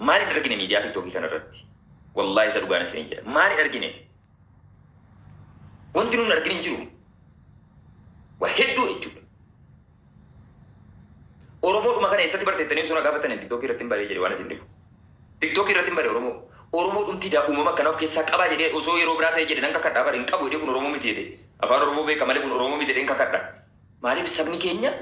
Maal hin argine miidiyaa tiktookii kana irratti? Wallaahi isa dhugaan isiniin jedha. Maal hin argine? Wanti nuun argine hin jiru. Waa hedduu jechuudha. Oromoodhuma kana eessatti barte jettanii osoo na gaafattanii tiktookii irratti hin baree jedhe waan isin dhibu. Tiktookii irratti hin bare Oromoo. Oromoo dhumti daa uumama akkanaa of keessaa qabaa jedhee osoo yeroo biraa ta'e jedhe nan kakadhaa bare hin qabu jedhee kun Oromoo miti jedhee. Afaan Oromoo beeka malee kun Oromoo miti jedhee hin kakadha. Maaliif sabni keenya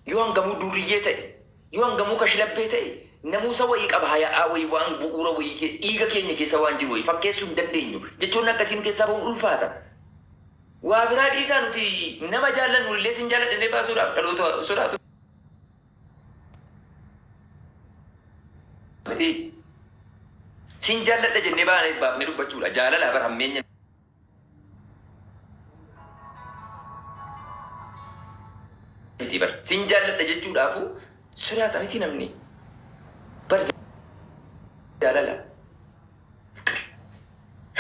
yoo hangamuu durriyyee ta'e, yoo hangamuu kashlabbee ta'e, namuusa wayii qaba haya'aa wayii waan bu'uura wayii kee dhiiga keenya keessa waan jiru wayii fakkeessuu hin dandeenyu. Jechoonni akkasii nu keessaa bahuun ulfaata. Waa biraa dhiisaa nuti nama jaallannu illee sin jaalladha jennee baasuudhaaf dhaloota sodaatu miti. Sin jaalladha jennee baanee baafnee dubbachuudha. Jaalala bar hammeenya miti bar. Sin jaalladha jechuudhaafu sodaata miti namni. Bar jaalala.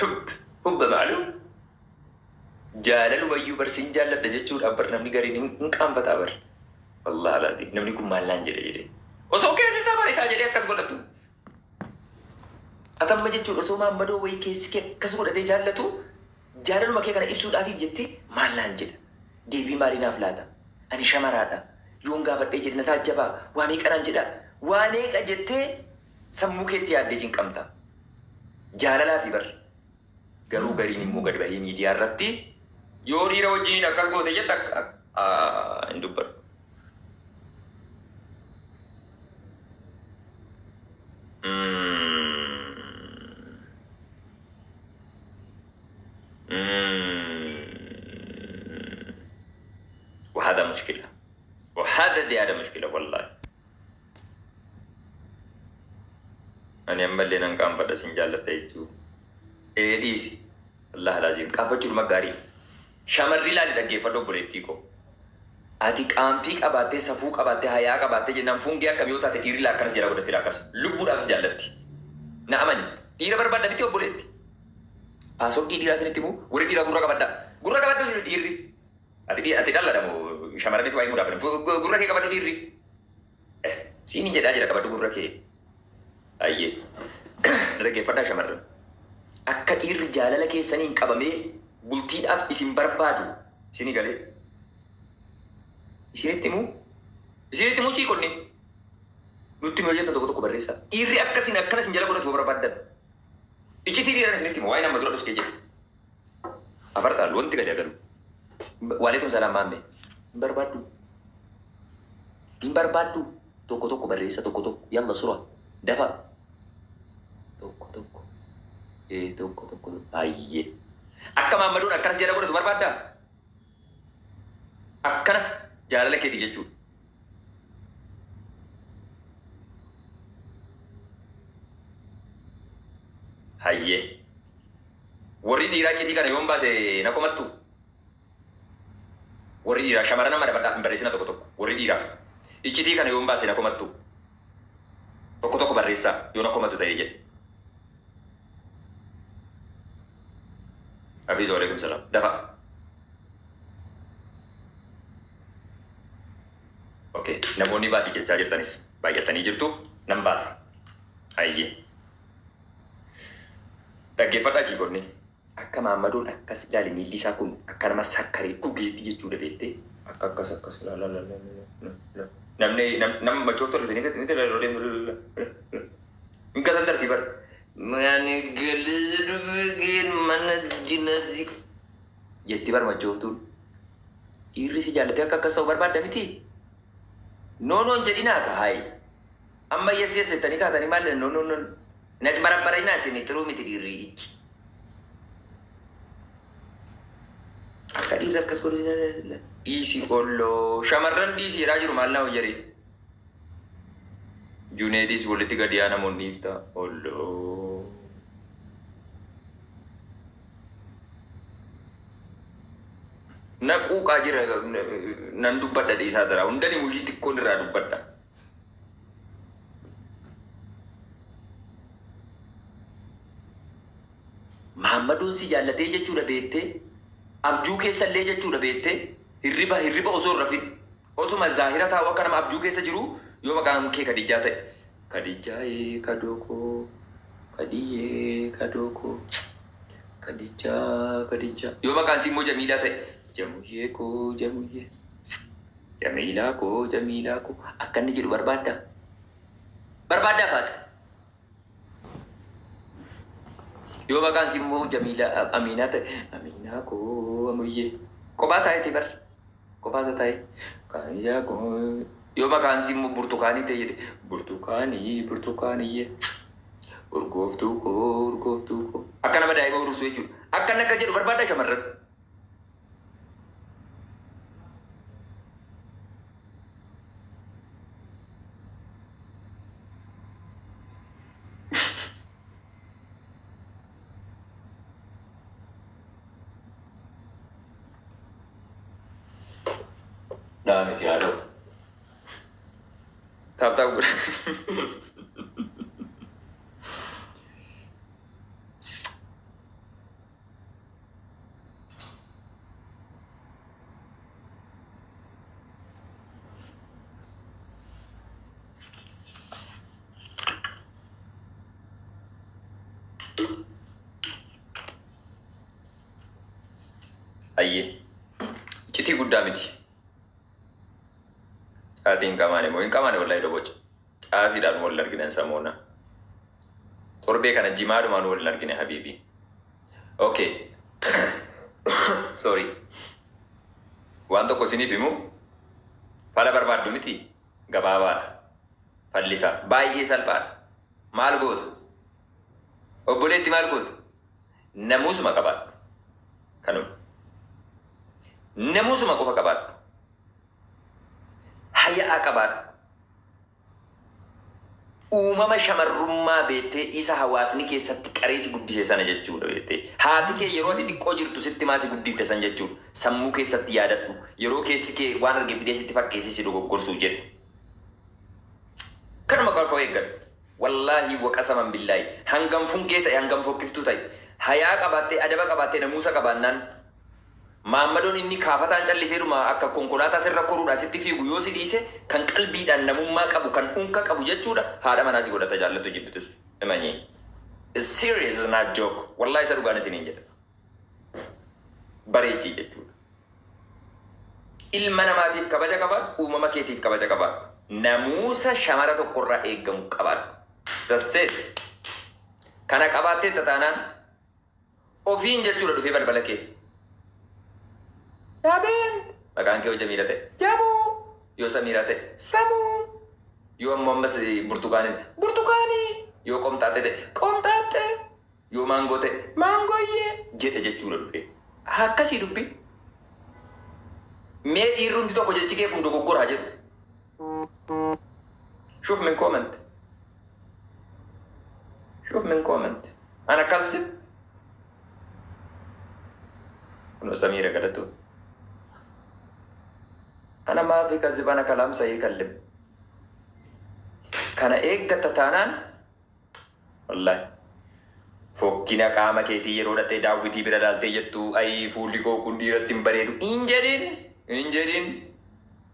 Hub hubba ma'luum. Jaalalumayyuu bar sin jaalladha jechuudhaaf bar namni gariin hin qaanfataa bar. Wallahi alaaziim namni kun maal naan jedhe jedhee. Osoo keessi isaa bar isaa jedhee akkas godhatu. Atamma jechuun osoo maammadoo wayii keessi kee akkas godhatee jaallatu jaalaluma kee kana ibsuudhaafiif jettee maal naan jedha. Deebii maalii naaf laata? Ani shamaraadha. Yoon gaafadhee jedhe na taajjabaa. Waa meeqa naan jedha? Waa meeqa jettee sammuu keetti yaaddee cinqamta. Jaalalaafi bar. Garuu gariin immoo gadi bahee miidiyaa irratti yoo dhiira wajjiniin akkas goote jette akka hin dubbadhu. وهذا مشكلة وهذا زيادة مشكلة والله Ani ammallee nan qaanfadha sin jaalladha jechuu. Ee dhiisi. Wallahi laazim qaanfachuudhuma gaarii. Shamarri ilaali dhaggeeffadhu obboleettii koo. Ati qaanfii qabaattee safuu qabaattee hayaa qabaattee jennaan fungee akkam yoo taate dhiirri laa akkanas jala godhatti laa akkas lubbuudhaaf si jaallatti. Na amani. Dhiira barbaadda miti obboleetti. Paaswordii dhiiraa isinitti himu warri dhiiraa gurra qabadhaa. Gurra qabadhu dhiirri. Ati ati dhalladha moo shamarranitu waa himuudhaaf gurra kee qabadhu dhiirri. Eh, siin hin jedhaa jira qabadhu gurra kee. Ayyee. Na dhaggeeffadhaa shamarran. Akka dhiirri jaalala keessaniin qabamee bultiidhaaf isin barbaadu isinii galee. Isinitti himuu? Isinitti himuu ciiqonni? Nutti himuu yoo jettan tokko tokko barreessaa. Dhiirri akka isin akkana isin jala godhatu yoo barbaaddan. Iccitii dhiiran isinitti himu waa'ee nama dura dhoskee jedhe. Afarxaalu wanti gadi agalu. Waalaikum salaam maamme. Hin barbaaddu. Hin barbaaddu. Tokko tokko barreessa tokko tokko. Yalla sura. Dafa. Tokko tokko. Ee tokko tokko. Baay'ee. Akka maammadoon akkanas jala godhatu barbaaddaa? Akkana jaalala keeti jechuudha. Hayyee. Warri dhiiraa citii kana yoon baase na komattu? Warri dhiiraa shamarran amma dabadhaa hin barreessina tokko tokko. Warri dhiiraa iccitii kana yoon baase na komattu? Tokko tokko barreessaa yoo na komatu ta'ee jedhe. Hafiiz waalaikum salaam. Dafa. Okay. Namoonni baasi jechaa jirtanis baay'atanii jirtu nan baasa. Hayyee. Dhaggeeffadhaa chiikonni. Akka Maammadoon akkas ilaali miilli isaa kun akka nama sakkaree dhugeetti jechuudha beektee akka akkas akkas la la la la la la namni nama machooftu argitanii beektu miti yeroo deemtu la la la la hin gatan dartii bar. Ani galisa dhufee mana jinazi jetti bar machooftuun. Dhiirri si jaallatee akka akkas ta'u barbaadda miti? No no hin jedhinaa ka hayi. Amma yes yes jettanii kaatanii maal no no no hin acbarabbarinaa isin xiruu miti dhiirri icci. Akka dhiirri akkas godhu dhiisi olloo shamarran dhiisi jedhaa jiru maal na hoyyaree. Juneedis walitti gadi yaa namoonni dhiifta olloo. Na quuqaa jira nan dubbadha dhiisaa jira hundani mushii xiqqoon irraa dubbadha. Mahammadoon si jaallatee jechuudha beektee abjuu keessallee jechuudha beektee hirriba hirriba osoo hin rafin osuma zaahira taa'u akka nama abjuu keessa jiru yoo maqaan kee Kadijjaa ta'e Kadijjaayee kadoo koo Kadiyyee kadoo koo Kadijjaa Kadijjaa. Yoo maqaan isii immoo Jamiilaa ta'e Jamuyyee koo Jamuyyee Jamiilaa koo Jamiilaa koo akka inni jedhu barbaaddaa? Barbaaddaa faata? Yoo maqaan isii immoo Jamiilaa Amiinaa ta'e Amiinaa koo Amuyyee. Kophaa taa'eeti bar. Kophaa isaa taa'ee Kaanijaa koo. Yoo maqaan isii immoo Burtukaanii ta'e jedhe Burtukaanii Burtukaaniyyee. Urgooftuu koo urgooftuu koo. Akka nama daa'ima urursuu jechuudha. Akka inni akka jedhu barbaaddaa shamarran? Dhaame si haa ta'u. Taap taap godha. Ayyee. Iccitii guddaa miti. Caatii hin qamaane moo hin qamaane wallahi doboca. Caatiidhaan wal arginan samoona. Torbee kana jimaadhumaan wal argine habiibi. Okay. Sorry. Waan tokko isiniif himu fala barbaaddu miti gabaabaadha. Falli isaa baay'ee salphaadha. Maal goota? Obboleetti maal goota? Namuusuma qabaadhu. Kanuma. Namuusuma qofa qabaadhu. Haya'a qabaadhu. Uumama shamarrummaa beektee isa hawaasni keessatti qaree si guddise sana jechuudha beektee. Haati kee yeroo ati xiqqoo jirtu sitti maa si guddifte san jechuudha. Sammuu keessatti yaadadhu. Yeroo keessi kee waan arge fidee sitti fakkeessee si dogoggorsuuf jedhu. Kanuma qofa eeggadhu. Wallaahi waqasaman billaahi. Hangam fungee ta'e hangam fokkiftuu ta'e. Hayaa qabaattee adaba qabaattee namuusa qabaannaan Maammadoon inni kaafataan calliseedhuma akka konkolaataa sirra koruudhaa sitti fiigu yoo si dhiise kan qalbiidhaan namummaa qabu kan unka qabu jechuudha haadha manaa si godhata jaallattu jibbitus imanyii. It's serious, it's not joke. Wallahi isa dhugaan isiniin jedha. Bareechii jechuudha. Ilma namaatiif kabaja qabaadhu, uumama keetiif kabaja qabaadhu. Namuusa shamara tokkorraa eeggamu qabaadhu. That's it. Kana qabaatteetta taanaan Ofiin jechuudha dhufee balbala kee. Yaa Beent! Maqaan kee yoo Jamiila ta'e Jamuu! Yoo Samiiraa ta'e Samuu! Yoo ammoo ammas Burtukaanii ta'e Burtukaanii! Yoo Qomxaaxxee ta'e Qomxaaxxee! Yoo Maangoo ta'e Maangooyyee! Jedha jechuudha dhufee. Akkasii dubbiin. Mee dhiirrumti tokko jechi kee kun dogoggora haa jedhu. Shuf min comment. Shuf min comment. An akkas Kunoo Samiira galatu. Ana maafi kazib ana kalaam sahii kallim. Kana eeggatta taanaan wallaahi. Fokkina qaama keetii yeroo dhattee daawwitii bira laaltee jettu ayii fuulli koo kun dhiiratti hin bareedu hin jedhin hin jedhin.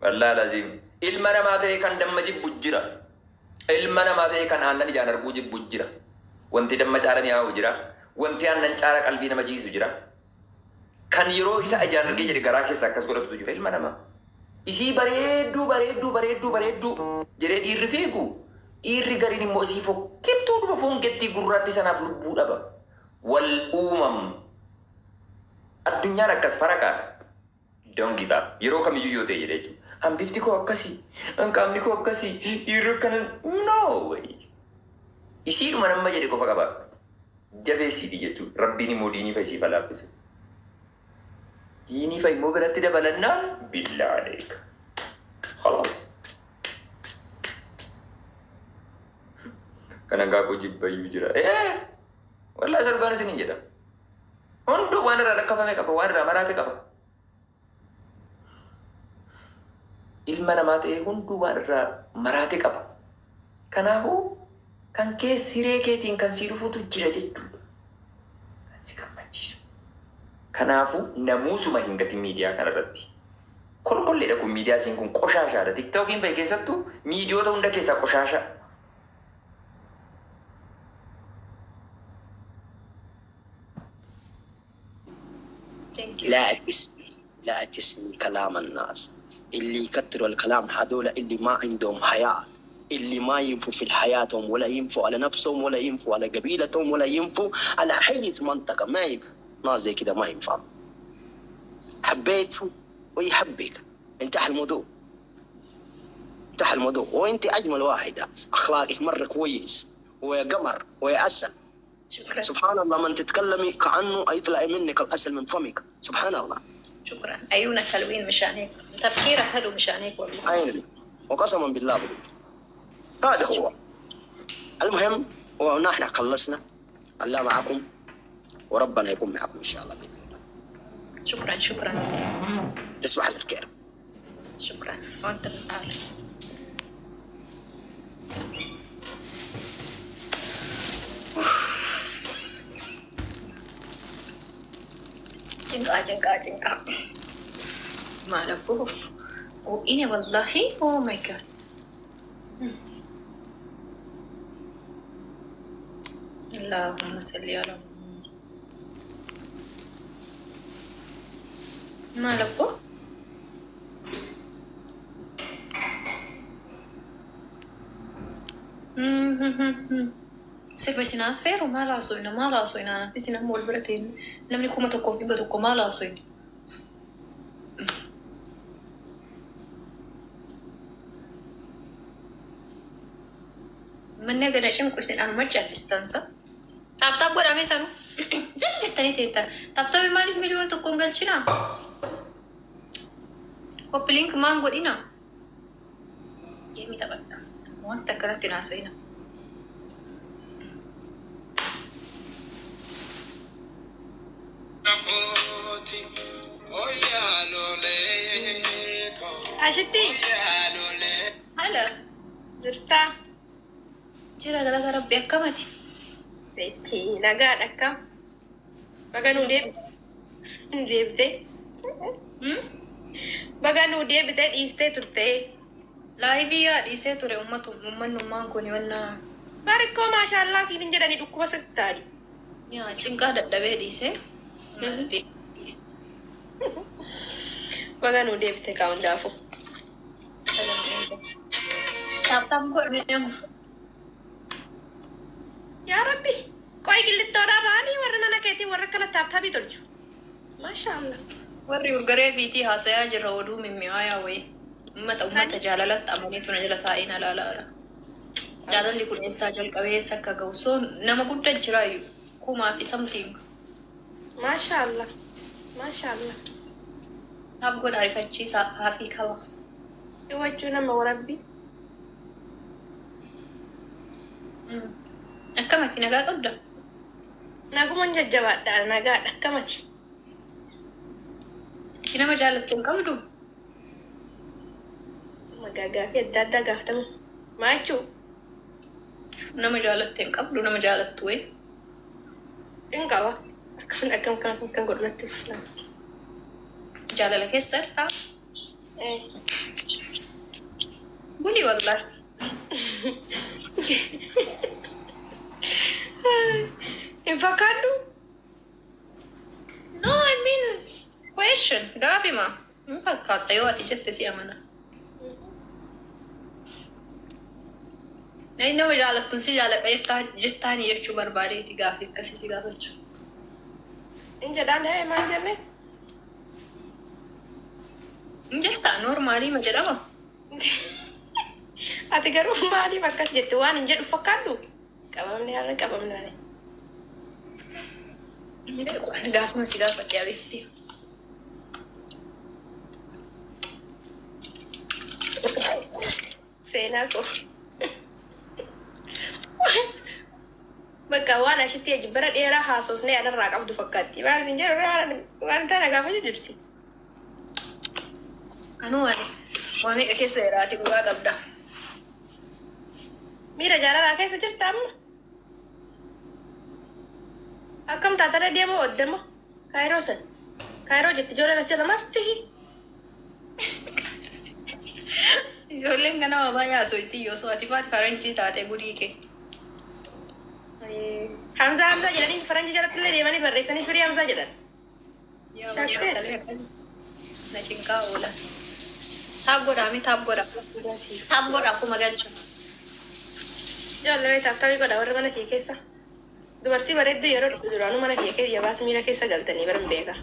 Wallaahi laziim. Ilma namaa ta'ee kan damma jibbu jira. Ilma namaa ta'ee kan aannan ijaan arguu jibbu jira. Wanti damma caala mi'aawu jira. Wanti aannan caala qalbii nama jiisu jira. Kan yeroo isa ijaan argee jedhe garaa keessa akkas godhatutu jira ilma namaa. Isii bareedduu bareedduu bareedduu bareedduu jedhee dhiirri fiigu dhiirri gariin immoo isii fokkiftuudhuma fungettii gurraattii sanaaf lubbuu dhaba. Wal uumam. Addunyaan akkas faraqaadha. Don't give up. Yeroo kamiyyuu yoo ta'e jedhe jechuudha. An bifti koo akkasii, an qaamni koo akkasii, dhiirri akkana no way. Isiidhuma nama jedhe qofa qabaadhu. Jabeessiidhi jechuudha. Rabbiin immoo diinii fa'i siif haa laaffisu. Diinii fa'i immoo biratti dabalannaan billaa aleeka. Khalaas. Kan hangaa koo jibbayyuu jira. Ee! Wallaahi isa dhugaan isiniin jedha. Hunduu waan irraa lakkafame qaba, waan irraa maraate qaba. Ilma namaa ta'ee hunduu waan irraa maraate qaba. Kanaafuu kan kee siree keetiin kan sii dhufutu jira jechuudha. Kan si gammachiisu. Kanaafuu namuusuma hin gatin miidiyaa kanarratti. Kolkolleedha kun miidiyaa isiin kun qoshaashaadha. Tiktookiin fa'i keessattuu miidiyoota hunda keessaa qoshaasha. Thank you. لا تسمعي، لا تسمعي كلام الناس اللي يكتروا الكلام، هذول اللي ما عندهم حياة، اللي ما ينفوا في حياتهم ولا ينفوا على نفسهم ولا ينفوا على قبيلتهم ولا ينفوا على حي منطقة، ما ينفوا. ناس زي كده ما ينفع. حبيته ويحبك، انتهى الموضوع، انتهى الموضوع. وانت اجمل واحدة، اخلاقك مرة كويس، ويا قمر ويا عسل. شكرا. سبحان الله، من تتكلمي كأنه يطلع منك العسل من فمك، سبحان الله. شكرا، عيونك حلوين مشان هيك، تفكيرك حلو مشان هيك والله. عيني وقسما بالله بقول هذا هو المهم. ونحن خلصنا، الله معكم وربنا يكون معكم ان شاء الله باذن الله. شكرا شكرا. تصبح على الخير. شكرا، وانت بالأعلى. Cinqaa, cinqaa, cinqaa. Maal abbuuf ho'ine wallahi, oh my God. اللهم صل على محمد. Maal abboo? Sirba isin affeeru maal haasofna, maal haasofna? Anaaf isin amma wal bira ta'e, namni 1100 maal haasofna? Manni agara cinqu isin anuma callistansa. Tap tap godhamee sanu. Zan jettanii teettan. Tap tapii maaliif 1,000,000 hin galchinaa? Copy link maan godhina? Geemii taphadha. Wanta akkanatti hin haasa'ina. Ashitti. Haala. Jirtaa? Jira, galata Rabbi, akkamati? Beetti, nagaadha, akkam? Baga nuu deebite. Baga nuu deebite, dhiistee turte. Live yaa dhiisee ture, ummatu ummannummaan kun wanna. Baarikkoo maashaallaa siin hin jedhani, dhukkuba sitti taani. Yaa, cinqaa dadhabee dhiisee. Baga nuu deebite kaa hundaafuu. Tap tap godhame amma. Yaa Rabbi. Qoy, qillittoodhaa ba'anii warri mana keetii warra akkana tap tapii tolchu. Maashaallah. Warri urgaree fiitii haasayaa jirra, oduu mimmi'aayaa wayii. Ummata jaalalatti amaniitu na jala taa'ee na laalaara. Jaalalli kun eessaa jalqabee eessa akka ga'u soo nama guddaa jiraayyuu kumaa fi something. Maashaallah. Maashaallah. Tap godha, ariifachiisaa faafii kalaas. Dhiwachuu nama warabbi. Akkamatti, nagaa qabda? Nagumaan jajjabaadha, nagaadha, akkamati? Ati nama jaalattu hin qabdu? Magaagaa fi adda addaa gaafatamu. Maa jechuu? Nama jaalatte hin qabdu, nama jaalattu wayii? Hin qaba. Akkam akkam kan kan godhu natti ulfaatti. Jaalala keessa jirtaa? Eh. Guli wallahi. Hin fakkaadhu? No, I mean question. Gaafima. Hin fakkaatta yoo ati jette si amana. Namni nama jaalattuun si jaaladha jettaanii jechuu barbaadeeti gaafii akkasii si gaafachuu. Hin jedhaan, ee, maal jenne? Hin jettaa, normalii ma jedhama? Ati garuu maaliif akkas jette, waan hin jedhu fakkaadhu? Qabamne, har'a qabamne anis. Hin beeku, ani gaafuma si gaafadhe abeetti. Seenaa koo. Bakka waan ashitti bara dheeraa haasofnee anarraa qabdu fakkaatti. Maal isin jedhu, waan tana gaafachuu jirti. Anuu ani waa meeqa keessa jira, ati dhugaa qabda. Miira jaalalaa keessa jirta amma? Akkam taatana deemoo oddama? Kaayiroo san. Kaayiroo jetti ijoolleen as jala marti ishii. Ijoolleen kana waa baay'ee haasofti yoo ati faati faranjii taate gurii kee. Hamzaa Hamzaa jedhanii faranjii jalatti illee deemanii barreessanii firii Hamzaa jedhan. Yaa Shakkee. Waaqa, na cinqaa oola. Tap godhaa mi, tap godhaa. Tap godhaa, akkuma galcha. Ijoollee, tap tapii godha warri mana kee keessa. Dubartii bareedduu yeroo dhuftu duraanuu mana kee keessa yabaas miira keessa galtanii baran beeka.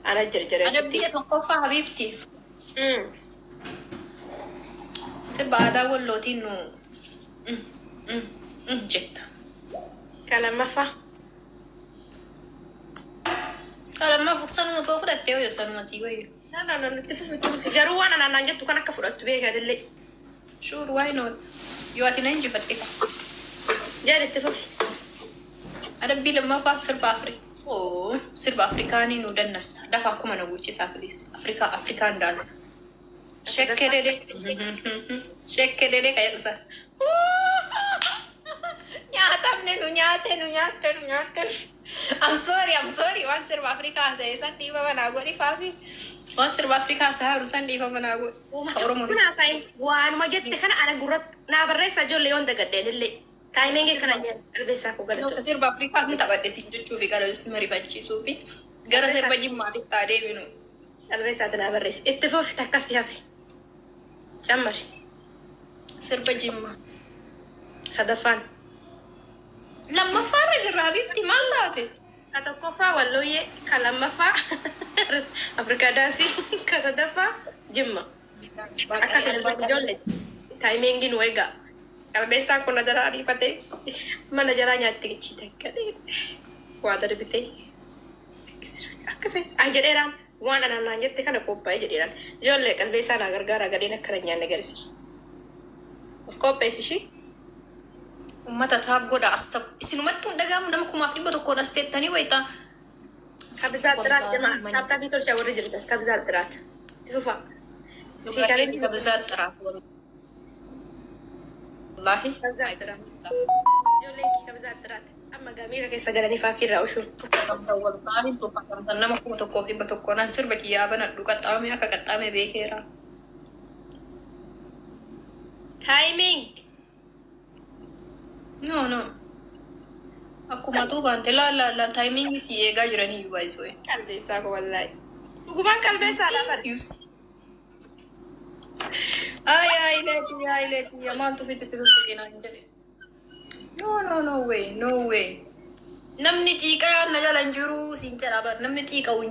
Ana jarjareessitti. Adabbii tokkoffaa, habiibti. Sirba aadaa Wallootiin nu jetta. Ka lammaffaa. Ka lammaffaa sanuma osoo fudhattee wayyo, sanuma sii wayyo. No, no, no, itti fufi, itti fufi. Garuu waan anaan jettu kan akka fudhattu beekatillee. Sure, why not? Yoo ati na injifatte ka. Jedhi, itti fufi. Adabbii lammaffaa sirba Oh, sirba Afrikaanii nu dannasta. Dafa akkuma na guuchisaa, please. Afrikaa, Afrikaan dance. Shekkelele. Shekkelele ka jedhu sana. Nyaatamne, nu nyaate, nu nyaatte, nu nyaatte. I'm sorry, I'm sorry. Waan sirba Afrikaa haasa'e san dhiifama naa godhi faafi. Waan sirba Afrikaa haasa'aa san dhiifama naa godhi. Ka Oromoo. Kun haasa'in waanuma jette kana ana gurratti naa barreessa ijoollee yoon dagadheen illee. Timingii kana qalbeessaa koo galatu. Sirba Afrikaa kun taphadhe siin jechuu fi gara si marifachiisuu fi gara sirba Jimmaatitti haa deebinu. Qalbeessaati naa barreessa. Itti fufi, takkas hafe. Cammari. Sirba Jimmaa. Sadaffaan. Lammaffaarra jirra, habiibti, maal taate? Ka tokkoffaa Wallooyyee, ka lammaffaa Afrikaa dance, ka sadaffaa Jimma. Akkas ijoollee timingii nu eegaa. Qalbeessaan kun na jalaa ariifatee mana jalaa nyaatti gichiite gadhee waa darbitee akkasii ay jedheeraan waan anaan naan jette kana qophaa'ee jedheeraan. Ijoollee, qalbeessaa naa gargaara, gadheen akkana hin nyaanne garisi. Of qopheessi ishii. Uummata, tap godha as ta'u. Isinumattuu hin dhaga'amu, nama 1100 as teettanii wayitaa. ከብዛት ጥራት ጀማ tap tapii tolchaa warri jirtan ከብዛት ጥራት itti fufa. ከብዛት ጥራት wallaahi. ከብዛት ጥራት ijoolleen ከብዛት ጥራት amma gamiira keessa galanii faafii irraa ushuun. Tuffatamtan, wallaahi tuffatamtan, nama 1100 naan sirba kiyyaa banadhu qaxxaamee akka qaxxaame beekeera. Timing. No, no. Akkuma tuubaan laal laal laal, timingii si eegaa jiranii iyyuu baay'isoo. Qalbeessaa koo, wallaahi. Dhugumaan qalbeessaa lafa. Ay ay leeti ay leeti, maaltu fitti si tuttuqinaan jedhe. No, no, no way, no way. Namni xiiqaa na jala hin jiru siin jedha bar, namni xiiqa'u hin